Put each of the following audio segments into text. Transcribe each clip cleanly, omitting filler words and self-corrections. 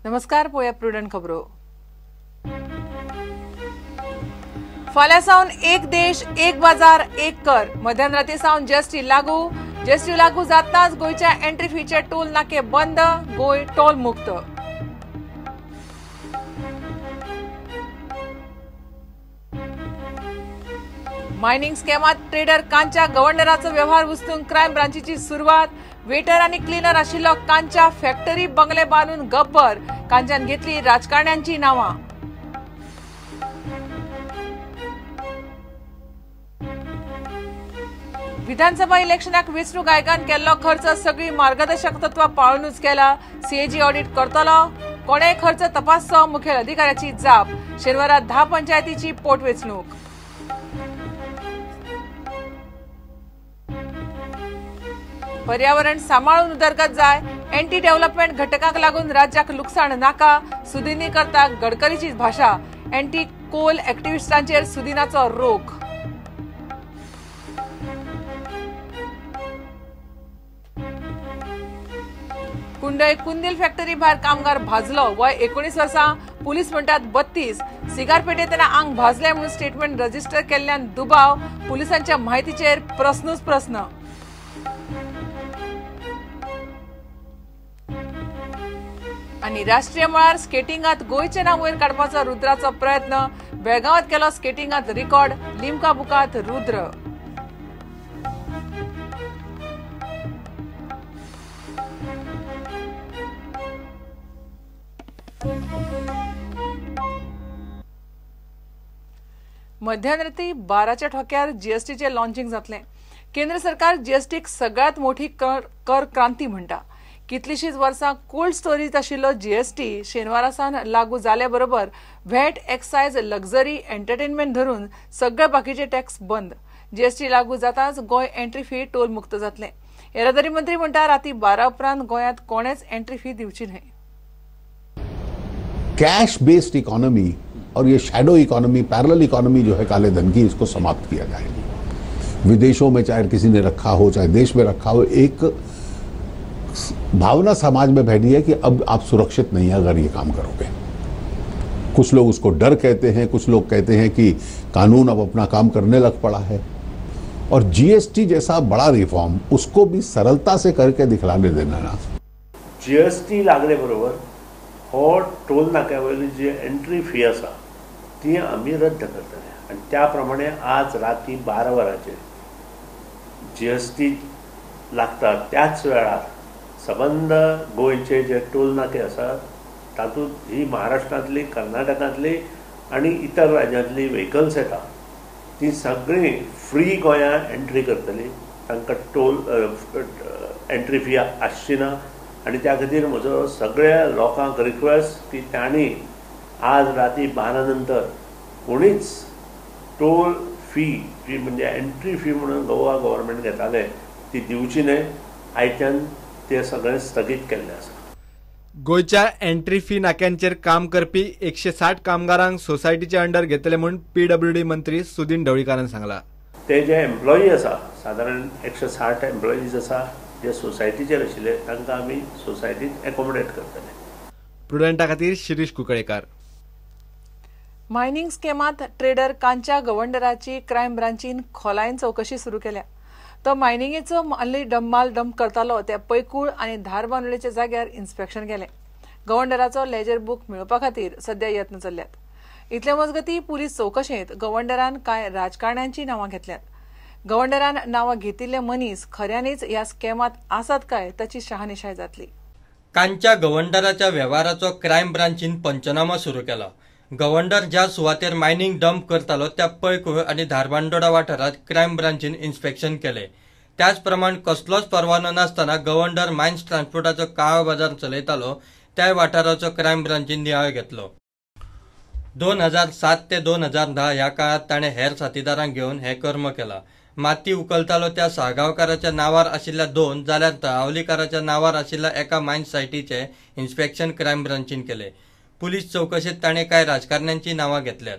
नमस्कार, पळोवया प्रुडंट खबरो. फाल्यां सावन एक देश एक बाजार एक कर. मध्यान राती सावन जीएसटी लागू. जीएसटी लागू जाताच गोंयच्या एंट्री फीचे टोल नाके बंद. गोंय टोल मुक्त. मायनिंग स्कॅमात ट्रेडर कांच्या गव्हर्नराचो व्यवहार उस्तूंक क्रायम ब्रांचीची सुरवात. वेटर आनी क्लिनर आशिल्लो कांच्या फॅक्टरी बंगले बांदून गब्बर. कांच्यान घेतली राजकारण्यांची नांवां. विधानसभा इलेक्शनाक वेंचणूक आयोगान केल्लो खर्च सगळी मार्गदर्शक तत्वां पाळूनच केला. सीएजी ऑडिट करतलो. कोणेय खर्च तपासचो, मुखेल अधिकाऱ्याची जाप. शेनवारा 10 पंचायतीची पोटवेंचणूक. पर्यावरण सांबाळून उदरगत जाय. एंटी डेव्हलपमेंट घटकांक लागून राज्याक लुकसाण नाका. सुदिनी करता गडकरीची भाशा. एंटी कोल एक्टिविस्टांचेर सुदिनाचो रोख. कुंडय कुंदील फॅक्टरी भायर कामगार भाजलो. वय 19 वर्सां, पुलीस म्हणटात 32. सिगार पेटयतना आंग भाजलें म्हणून स्टेटमेंट रजिस्टर केल्ल्यान दुबाव. पुलिसांच्या म्हायतीचेर प्रस्नूच प्रस्न. आनी राष्ट्रीय मळार स्केटिंगांत गोंयचें नांव वयर काडपाचो रुद्राचो प्रयत्न. बेळगांवांत केलो स्केटिंगांत रिकॉर्ड. लिमका बुकांत रुद्र. मध्यानराती 12च्या ठोक्यार जीएसटीचे लॉन्चिंग जातलें. केंद्र सरकार जीएसटीक सगळ्यात मोठी कर क्रांती म्हणटा. कितलीशीच वर्सां कोल्ड स्टोरेज आशिल्लो जीएसटी शेनवारा सावन लागू जाले बरोबर व्हॅट, एक्सायज, लक्झरी, एंटरटेनमेंट धरून सगळे बाकीचे टॅक्स बंद. जीएसटी लागू जाताच गोंय एंट्री फी टोल मुक्त जातलें. येरादारी मंत्री म्हणटा राती 12 उपरांत गोंयांत कोणेच एंट्री फी दिवची न्हय. कॅश बेस्ड इकॉनॉमी और ये शैडो इकोनॉमी, पैरेलल इकोनॉमी जो है काले धन की, इसको समाप्त किया जाएगी. विदेशों में चाहे किसी ने रखा हो, चाहे देश में रखा हो, एक भावना समाज में बैठी है कि अब आप सुरक्षित नहीं है अगर ये काम करोगे. कुछ लोग उसको डर कहते हैं, कुछ लोग कहते हैं कि कानून अब अपना काम करने लग पड़ा है. और जीएसटी जैसा बड़ा रिफॉर्म उसको भी सरलता से करके दिखलाने देना ना. जीएसटी लागले बरोबर हो टोल नाक्या वयली जी एंट्री फी आसा ती आमी रद्द करतले आनी त्या प्रमाणे आज राती 12 वरांचेर जीएसटी लागता त्याच वेळार सबंद गोंयचे जे टोल नाके आसात तातूंत ही महाराष्ट्रांतली, कर्नाटकांतली आनी इतर राज्यांतली व्हेकल्स येता ती सगळीं फ्री गोंयां एंट्री करतली. तांकां टोल एंट्री फी आसची ना. आनी त्या खातीर म्हजो सगळ्या लोकांक रिक्वेस्ट की तांणी आज राती 12 नंतर कोणीच टोल फी जी म्हणजे एंट्री फी म्हणून गोवा गव्हर्मेंट घेताले ती दिवची न्हय. आयच्यान ते सगळें स्थगीत केल्लें आसा. गोंयच्या एंट्री फी नाक्यांचेर काम करपी 160 कामगारांक सोसायटीचे अंडर घेतले म्हूण पीडब्ल्यूडी मंत्री सुदिन ढवळीकारान सांगला. ते जे एम्प्लॉई आसा सादारण 160 एम्प्लॉईज आसा जे सोसायटीचेर आशिल्ले तांकां आमी सोसायटीत एकोमोडेट करतले. प्रुडंटा खातीर Shirish Kunkalekar. Mining स्कॅमांत trader कांच्या गव्हर्नराची crime ब्रांचीन खोलायेन चवकशी सुरू केल्या. तो मायनिंगेचो माल डंप करतालो त्या पैकूळ आनी धारबांदोडेच्या जाग्यार इन्स्पेक्शन केलें. गव्हर्नराचो लेजर बूक मेळोवपा खातीर सध्या यत्न चल्ल्यात. इतले मजगती पुलीस चवकशेंत गव्हर्नरान कांय राजकारण्यांची नांवां घेतल्यात. गव्हर्नरान नांवां घेतिल्ले मनीस खऱ्यांनीच ह्या स्कॅमांत आसात काय ताची शहानिशाय जातली. कांच्या गव्हर्नराच्या वेव्हाराचो क्रायम ब्रांचीन पंचनामा सुरू केला. गव्हर्नर ज्या सुवातेर मायनिंग डंप करतालो त्या पैकूळ आनी धारबांदोडा वाठारांत क्रायम ब्रांचीन इन्स्पेक्शन केलें. त्याच प्रमाण कसलोच परवानो नासतना गव्हर्नर मायन्स ट्रान्सपोर्टाचो काळो बाजार चलयतालो त्या वाठाराचो क्रायम ब्रांचीन नियाळ घेतलो. 2007 ते 2010 ह्या काळांत ताणें हेर साथीदारांक घेवन हें कर्म केलां. माती उखलतालो त्या साळगांवकाराच्या नांवार आशिल्ल्या 2 जाल्यार तळावलीकाराच्या नांवार आशिल्ल्या एका मायन्स सायटीचें इन्स्पेक्शन क्रायम ब्रांचीन केलें. पुलीस चवकशेंत ताणें कांय राजकारण्यांची नांवां घेतल्यात.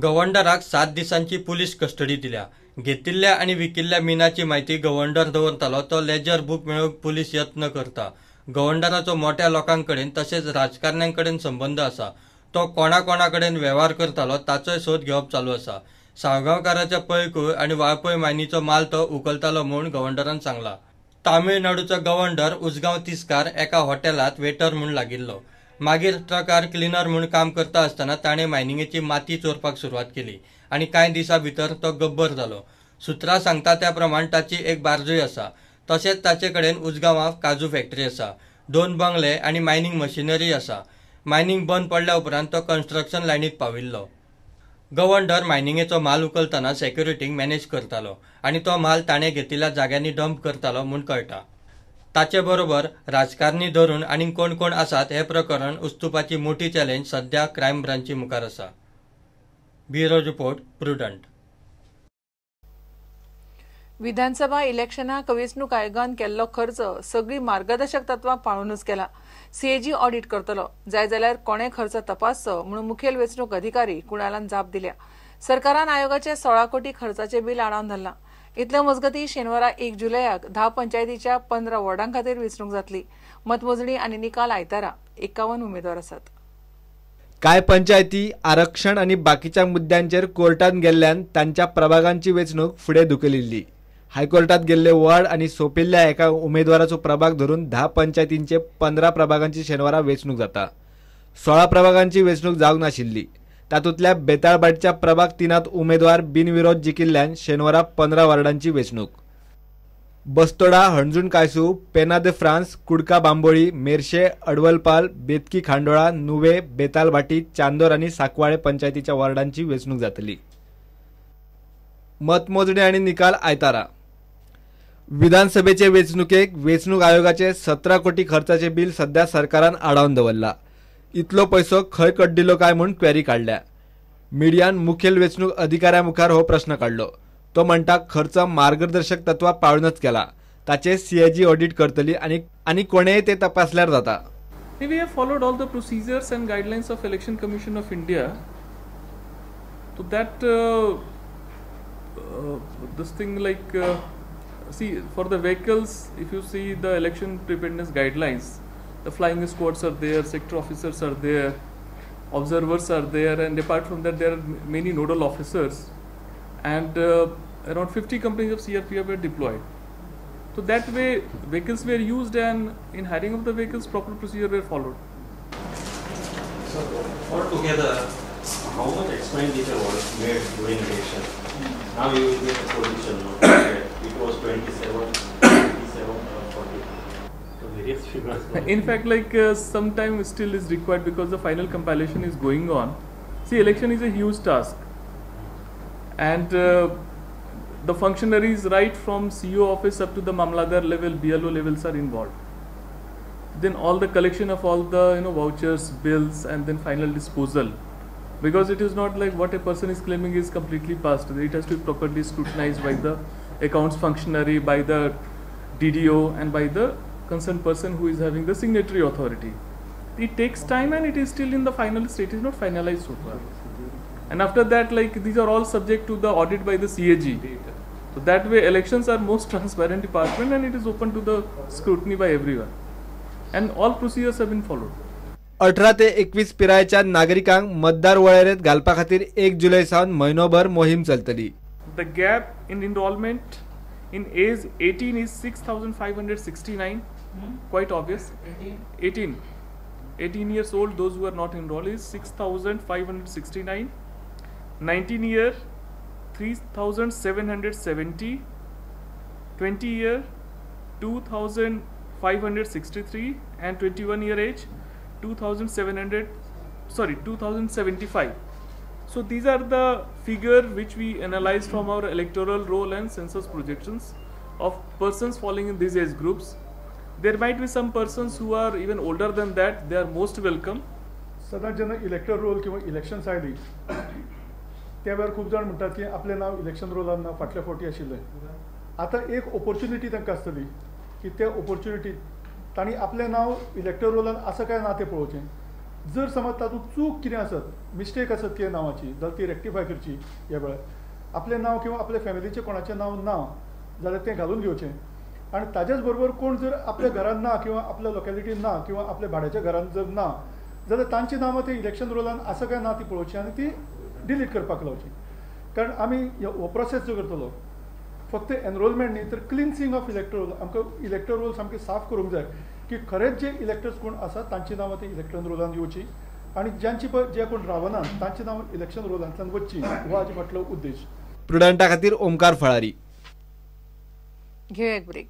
गव्हर्नराक 7 दिसांची पुलीस कस्टडी दिल्या. घेतिल्ल्या आनी विकिल्ल्या मिनाची म्हायती गव्हर्नर दवरतालो तो लेजर बूक मेळोवंक पुलीस यत्न करता. गवंडराचो मोठ्या लोकांकडेन तशेंच राजकारण्यांकडेन संबंद आसा. तो कोणा कोणाकडेन वेव्हार करतालो ताचोय सोद घेवप चालू आसा. साळगांवकाराच्या पैकूळ आनी वाळपय मायनीचो माल तो उखलतालो म्हूण गवंडरान सांगला. तामिळनाडूचो गवंडर उजगांव तिस्कार एका हॉटेलांत वेटर म्हूण लागिल्लो. मागीर ट्रकार क्लिनर म्हूण काम करता आसतना ताणें मायनिंगेची माती चोरपाक सुरवात केली आनी कांय दिसां भितर तो गब्बर जालो. सुत्रां सांगता त्या प्रमाण ताची एक बार्जूय आसा. तशेंच ताचे कडेन उजगांवां काजू फॅक्टरी आसा, 2 बंगले आनी मायनिंग मशिनरी आसा. मायनिंग बंद पडल्या उपरांत तो कन्स्ट्रक्शन लायनीत पाविल्लो. गवंडर मायनिंगेचो म्हाल उखलतना सेक्युरिटीक मॅनेज करतालो आनी तो म्हाल ताणें घेतिल्ल्या जाग्यांनी डंप करतालो म्हूण कळटा. ताचे बरोबर राजकारणी धरून आनी कोण कोण आसात हे प्रकरण उस्तुपाची मोठी चॅलेंज सध्या क्रायम ब्रांची मुखार आसा. Bureau report, Prudent. विधानसभा इलेक्शनाक वेंचणूक आयोगान केल्लो खर्च सगळी मार्गदर्शक तत्वां पाळूनच केला. सीएजी ऑडिट करतलो, जाय जाल्यार कोणे खर्च तपासचो म्हणून मुखेल वेंचणूक अधिकारी कुणालान जाप दिल्या. सरकारान आयोगाचे 16 कोटी खर्चाचे बिल आडावन धरलां. इतले मजगती शेनवारा 1 जुलयाक 10 पंचायतीच्या 15 वॉर्डां खातीर वेंचणूक जातली. मतमोजणी आनी निकाल आयतारा. 51 उमेदवार आसात. कांय पंचायती आरक्षण आनी बाकीच्या मुद्द्यांचेर कोर्टात गेल्ल्यान तांच्या प्रभागांची वेंचणूक फुडें धुकलिल्ली. हायकोर्टात गेल्ले वॉर्ड आनी सोंपिल्ल्या एका उमेदवाराचो प्रभाग धरून 10 पंचायतींचे 15 प्रभागांची शेनवारा वेंचणूक जाता. 16 प्रभागांची वेंचणूक जावंक नाशिल्ली. तातूंतल्या बेताळबाटच्या प्रभाग 3 उमेदवार बिनविरोध जिखिल्ल्यान शेनवारा 15 वॉर्डांची वेंचणूक. बस्तोडा, हणजूण कायसू, पेना दे फ्रांस, कुडका बांबोळी, मेरशे, अडवलपाल, बेतकी खांडोळा, नुवे, बेतालभाटी, चांदोर आनी साकवाळे पंचायतीच्या वॉर्डांची वेंचणूक जातली. मतमोजणी आनी निकाल आयतारा. विधानसभेचे वेंचणुकेक वेंचणूक आयोगाचे 17 कोटी खर्चाचे बिल सध्या सरकारान आडावन दवरला. इतलो पैसो खंय कड्डिलो काय म्हूण क्वेरी काडल्या. मिडियान मुखेल वेंचणूक अधिकाऱ्या मुखार हो प्रश्न काडलो. तो म्हणटा खर्च मार्गदर्शक तत्वां पाळूनच केला. ताचे सीएजी ऑडिट करतली आनी कोणेय ते तपासल्यार जाता. We have followed all the procedures and guidelines of Election Commission of India. So that this thing like see, for the vehicles, if you see the election preparedness guidelines, the flying squads are there, sector officers are there, observers are there, and apart from that there are many nodal officers, and around 50 companies of CRPF were deployed. So that way vehicles were used, and in hiring of the vehicles proper procedure were followed. So altogether, how much expenditure was made during election? Now you will be in a position, no? It was 27, 27 or 40. So various figures. In fact, like some time still is required because the final compilation is going on. See, election is a huge task, and the functionaries right from CEO office up to the Mamladar level, BLO levels are involved. Then all the collection of all the vouchers, bills, and then final disposal. Because it is not like what a person is claiming is completely passed. It has to be properly scrutinized by the accounts functionary, by the DDO, and by the concerned person who is having the signatory authority. It takes time, and it is still in the final state. It is not finalized so far. And after that, like these are all subject to the audit by the CAG. So that way, elections are most transparent department, and it is open to the scrutiny by everyone. And all procedures have been followed. 18 ते 21 पिरायेच्या नागरिकांक मतदार वळेरेंत घालपा खातीर 1 जुलय सावन म्हयनोभर मोहीम चलतली. The gap in enrollment in age 18 is 6,569, quite obvious. 18 years old, those who are not enrolled is 6,569. 19 year 3,770, 20 year 2,563, and 21 year age 2,075. So these are the figure which we analyzed from our electoral roll and census projections of persons falling in these age groups. There might be some persons who are even older than that. They are most welcome. सदांच जेन्ना electoral roll किंवा elections आयली त्या वेळार खूब जाण म्हणटात की आपलें नांव इलेक्शन रोलान ना, फाटल्या फावटी आशिल्लें. आतां एक ऑपॉर्च्युनिटी तांकां आसतली की त्या ऑपॉर्च्युनिटी तांणी आपलें नांव इलेक्टोरल रोलान आसा काय ना तें पळोवचें. जर समज तातूंत चूक कितें आसत, मिस्टेक आसत कितें नांवाची जाल्यार ती रेक्टिफाय करची. ह्या वेळार आपलें नांव किंवा आपल्या फॅमिलीचें कोणाचें नांव ना जाल्यार तें घालून घेवचें. आनी ताजेच बरोबर कोण जर आपल्या घरान ना किंवा आपल्या लोकेलिटीन ना किंवा आपल्या भाड्याच्या घरान जर ना जाल्यार तांची नांवां ते इलेक्शन रोलान आसा काय ना ती पळोवची आनी ती डिलीट करपाक लावची. कारण आमी हो प्रोसेस जो करतलो फक्त एनरोलमेंट न्ही तर क्लिन्सिंग ऑफ इलेक्टर रोल, आमकां इलेक्टर रोल सामकें साफ करूंक जाय की खरेंच जे इलेक्टर्स कोण आसा तांची नांवां ती इलेक्शन रोलान येवची आनी ज्यांची पळय जे कोण रावना तांची नांवां इलेक्शन रोलांतल्यान वचची, हो हाजे फाटलो उद्देश. प्रुडंटा खातीर ओमकार फळारी. घेवया एक ब्रेक.